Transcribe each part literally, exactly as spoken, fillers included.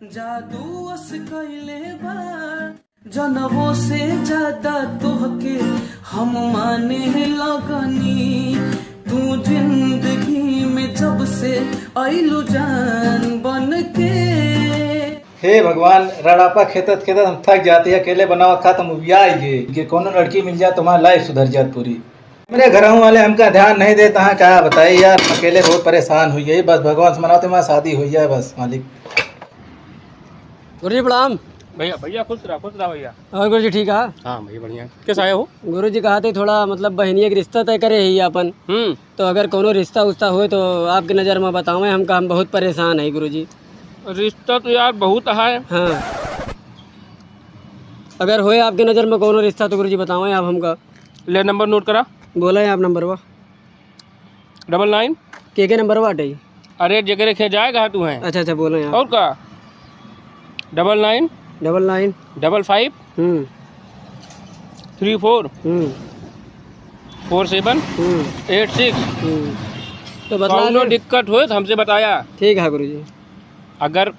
जादू अस कइले बा, जनवो से ज्यादा तोहके हम माने लगनी। तू जिंदगी में जब से अइलू जान बन के। हे भगवान, रड़ापा खेतत खेतत हम थक जाती है, अकेले बनावत खात हम उबिया गए। ये कोनो लड़की मिल जाए तो हमारी लाइफ सुधर जात पूरी। मेरे घर वाले हमका ध्यान नहीं देता है, क्या बताए यार, अकेले बहुत परेशान हुई है। बस भगवान से मनाते हमारी शादी हुई जाए बस मालिक। गुरुजी प्रणाम। भैया, भैया खुश रहा, खुश रहा भैया। और गुरुजी ठीक है? हाँ भैया बढ़िया। कैसे आए हो? गुरुजी कहा थे थोड़ा मतलब बहनिया के रिश्ता तय करे ही अपन। हम्म। तो अगर कोनो रिश्ता उश्ता होए तो आपके नज़र में बतावें हमका, हम बहुत परेशान है गुरुजी। रिश्ता तो यार बहुत है। हाँ, अगर होए आपके नज़र में कोनो रिश्ता तो गुरुजी बतावें आप हमका। ले नंबर नोट करा। बोला है आप नंबर वा। Double nine. के के नंबर बाटे? अरे जेकरे खे जाएगा तू है। अच्छा, अच्छा, बोलो यार। और का? Double nine. Double nine. Double five. हम्म। Three four. हम्म। Four seven. हम्म। Eight six. हम्म। तो बतला कौनो दे। दिक्कत होए तो हमसे बताया। ठीक है गुरुजी। अगर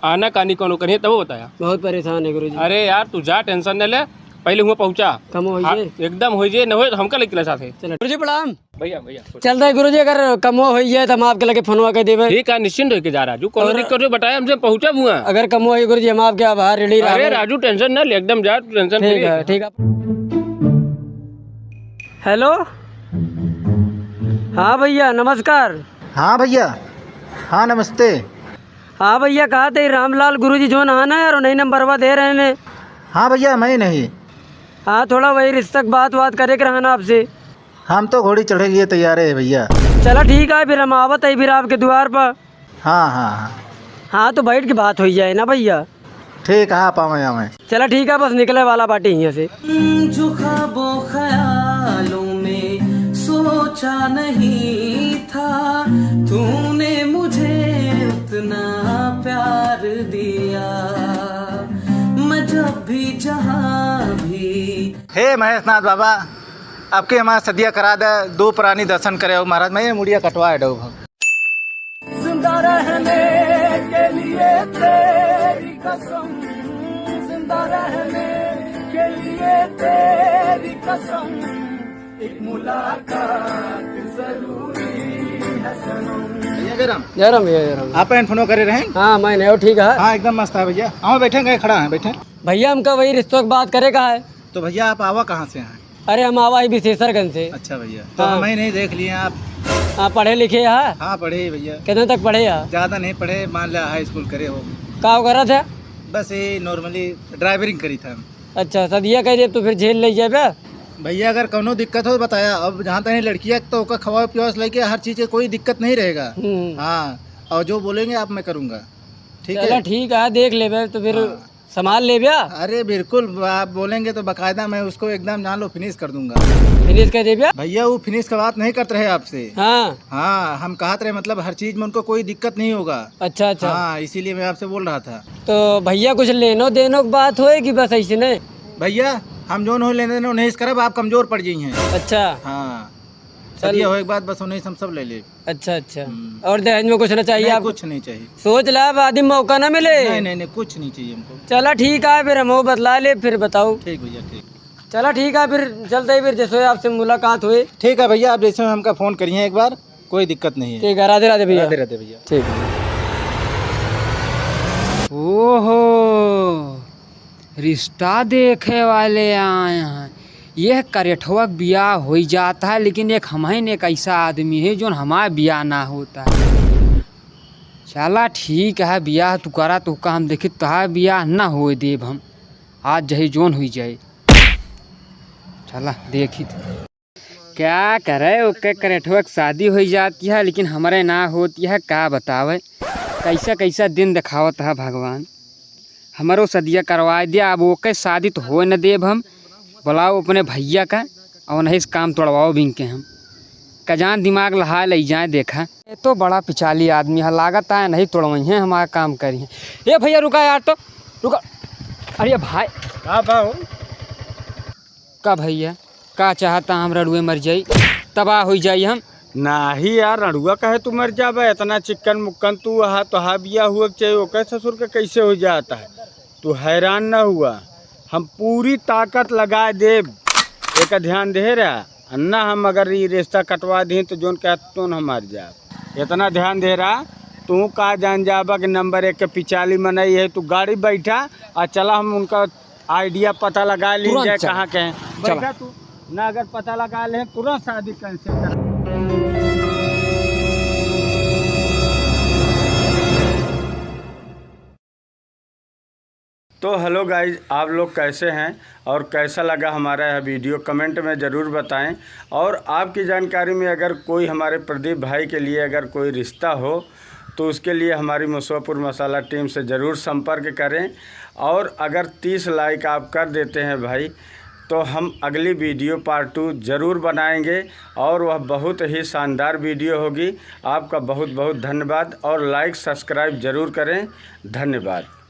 आना कानी कौनो करिए तब बताया। बहुत परेशान है गुरुजी। अरे यार तू जा, टेंशन न ले, पहले हुआ पहुँचा। कमो होई हाँ, जे। एकदम होई जे, न होए तो हमका लेके चला साथे। चलो गुरुजी प्रणाम। भैया, भैया, खुश। चलता है गुरुजी, अगर कमो होई जाए तो हम आपके लगे फोनवा कर देबे। ठीक है, निश्चिंत होके जा राजू, कौनो और दिक्कत हो बताए हमसे, पहुँचा हुआ। अगर कमो होई गुरुजी, हम आपके आभार ऋणी अरे रहांगे। राजू टेंशन न ले, एकदम जा, टेंशन ठीक फ्री। है, ठीक है। हेलो, हाँ भैया नमस्कार। हाँ भैया, हाँ नमस्ते। हाँ भैया, कहा थे रामलाल गुरुजी जोन आना है और नई नंबरवा दे रहे हैं। हाँ भैया, मैं नहीं। हाँ, थोड़ा वही रिश्ता की बात, बात करे के रहना आपसे। हम तो घोड़ी चढ़े लिए तैयार है भैया। चला ठीक है, फिर हम आवत है फिर आपके द्वार पर। हाँ, हाँ, हाँ। हाँ, तो बैठ के बात होई जाए ना भैया। ठीक है, आप आवे, आवे। चला ठीक है, बस निकले वाला बाटी हियाँ से। जो ख्वाबों ख्यालों में सोचा नहीं था, तूने मुझे उतना प्यार दिया। मैं जब भी जहाँ भी हे महेशनाथ बाबा, आपके हमार सदिया करा दे, दो प्राणी दर्शन करे हो महाराज, मैं ये मुड़िया कटवा दो। जिंदा रहने के लिए तेरी कसम, जिंदा रहने के लिए तेरी कसम, एक मुलाकात जरूरी है सनम। भैया जयराम। जयराम भैया, जयराम। आप एन फोनो करे रहे? हाँ, मैं नहीं, ठीक है। हाँ, एकदम मस्त है भैया। हाँ, बैठे, गए खड़ा है, बैठे। भैया, हमका वही रिश्तों की बात करे का है। तो भैया, आप आवा कहाँ से हैं? अरे, हम आवा ही विशेषरगंज से। अच्छा भैया, तो हाँ। हमें नहीं देख लिए आप। हाँ, पढ़े लिखे हैं? हाँ, पढ़े ही भैया। कितने तक पढ़े हैं? ज़्यादा नहीं पढ़े, मान लिया हाई स्कूल करे हो। का करा था? बस ये normally ड्राइवरिंग करी था। अच्छा, सदिया कह दे तो फिर झेल ले जाबे। भैया, अगर कौनो दिक्कत हो तो बताया। अब जहाँ तक लड़किया तो ओका खवाओ पियाओ से लेके हर चीज़ के कोई दिक्कत नहीं रहेगा। हम्म। हाँ, और जो बोलेंगे आप मैं करूँगा। ठीक है? चला ठीक है, देख लेबे तो फिर हाँ। संभाल लेब्या? अरे बिल्कुल, आप बोलेंगे तो बाकायदा मैं उसको एकदम जान लो फिनिश कर दूंगा। फिनिश कर देब्या? भैया वो फिनिश का बात नहीं करते रहे आपसे। हाँ। हाँ, हम कहत रहे मतलब हर चीज में उनको कोई दिक्कत नहीं होगा। अच्छा, अच्छा। हाँ, इसीलिए मैं आपसे बोल रहा था। तो भैया कुछ लेनो देनो की बात होए कि बस ऐसे नहीं? भैया हम जो हो लेने देने नहीं करब, आप कमजोर पड़ जाइए। अच्छा। हाँ। चल। सदिया हो एक बात बस उन्हें हम सब ले ले। अच्छा, अच्छा। हम्म। और दहेज में कुछ ना चाहिए नहीं, आपको? कुछ नहीं चाहिए। सोच ला, बाद में मौका ना मिले। नहीं, नहीं, नहीं, कुछ नहीं चाहिए हमको। चला ठीक है, फिर हम वो बतला ले, फिर बताओ। ठीक भैया, ठीक। चला ठीक है, फिर चलते ही, फिर जैसे आपसे मुलाकात हुई। ठीक है भैया, आप जैसे हमका फोन करिए एक बार, कोई दिक्कत नहीं है। ठीक है, राधे राधे भैया। राधे राधे भैया। ठीक है। ओहो, रिश्ता देखे वाले आए हैं। यह करेठवा के बियाह होई जात है, लेकिन एक हमहिन एक ऐसा आदमी है जोन हमार बियाह ना होता है। चला ठीक है, बियाह तू करा, तू का हम देखी, तोहार बियाह ना होए देब हम, आज जही जोन हुई जाए। चला देखी। क्या करे, ओके करेठवा के शादी होई जाती है, लेकिन हमरे ना होती है, का बतावे, कैसा कैसा दिन दिखावत है भगवान। हमरो सदिया करवाए दिया, अब ओके शादी तो होए न देब हम। बुलाओ अपने भैया का और नहीं से काम तोड़वाओ बिन के हम। कजान दिमाग लहा लई जाए देखा। ये तो बड़ा पिचाली आदमी है, लागत है नहीं तोड़वई है, हमारा काम करी है। ए भैया रुका यार, तो रुका। अरे भाई। का बा हो? का भैया, का चाहता हम रड़ुए मर जाई, तबाह होई जाई हम। नाही यार, रंडुआ कहे तू मर जाबे, इतना चिक्कन मुक्कन तू, वहा तोहा बिया हुआ के चाहिए, ओके ससुर के कैसे हो जाता है? तू हैरान न हुआ, हम पूरी ताकत लगा देब, एक ध्यान दे रहा, अन्ना हम अगर ई रिश्ता कटवा दी तो जोन कहत तोन हम मर जाब। इतना ध्यान दे रहा, तू का जान जाबा कि नंबर एक के पिचाली मनई है, तू गाड़ी बैठा और चला, हम उनका आइडिया पता लगा ली तुरंत जाए चला। कहाँ के हैं। चला। बैठा तू, ना अगर पता लगा ले तुरंत शादी कैंसिल कर। तो हेलो गाइज, आप लोग कैसे हैं और कैसा लगा हमारा यह वीडियो, कमेंट में ज़रूर बताएं। और आपकी जानकारी में अगर कोई हमारे प्रदीप भाई के लिए अगर कोई रिश्ता हो तो उसके लिए हमारी मुसवापुर मसाला टीम से ज़रूर संपर्क करें। और अगर तीस लाइक आप कर देते हैं भाई, तो हम अगली वीडियो पार्ट टू ज़रूर बनाएंगे और वह बहुत ही शानदार वीडियो होगी। आपका बहुत बहुत धन्यवाद और लाइक सब्सक्राइब ज़रूर करें। धन्यवाद।